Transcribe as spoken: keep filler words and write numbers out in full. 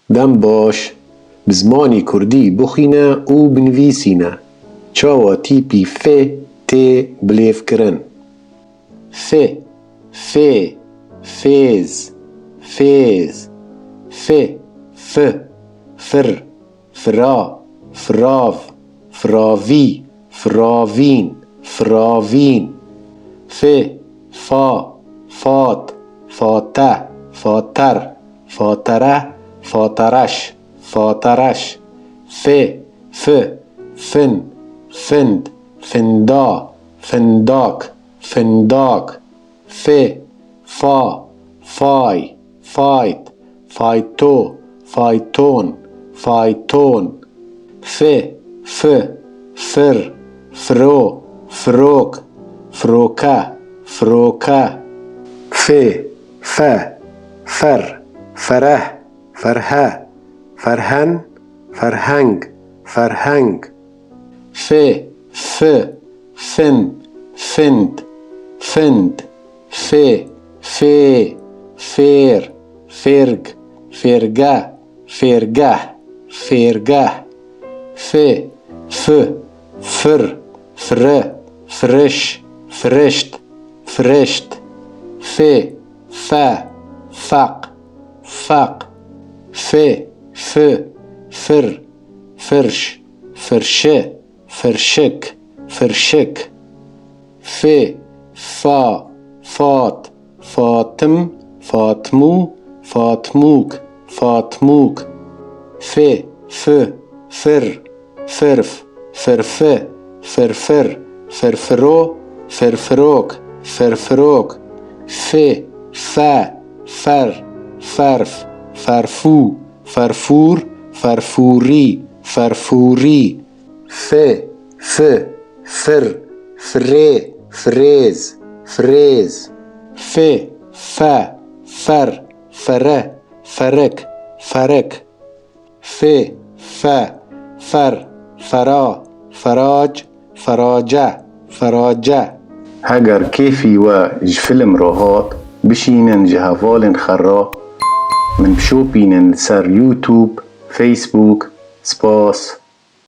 Dem baş. Bi zimanî kurdî bixwîne û binivîsîne. Çawa tîpî F tê bilêvkirin? F, fê, fêz, fêz, fi, fi, fir, fira, firav, firavî, firavîn, firavîn, fi, fa, fat, fate, fater, fatere, fatereş, fatereş, fi, fi, fin, find, finda, findak, findak, fi, fa, fay, fayt, fayto, fayton, fayton, fi, fi, fir, firo, firok, firoke, firoke, fi, fe, fer, fereh, ferhe, ferhen, ferheng, ferheng, fi, fi, fin, find, find, fi, fê, fêr, fêrg, fêrge, fêrgeh, fêrgeh, fi, fi, fir, firi, firiş, firişt, firişt, fi, fe, feq, feq, fi, fi, fir, firş, firşi, firşik, firşik, fi, fa, fat, fatim, fatmû, fatmûk, fatmûk, fi, fi, fir, firf, firfi, firfir, firfiro, firfirok, firfirok, fi, fe, fer, ferf, ferfû, ferfûr, ferfûrî, ferfûrî, fi, fi, fir, firê, firêz, firêz, fi, fe, fer, firi, firik, firik, fi, fe, fer, fera, ferac, ferace, ferace. Heger kêfî we ji fîlm re hat, bişînin ji hevalên xwe re min bişopînin li ser YouTube, Facebook. Spas.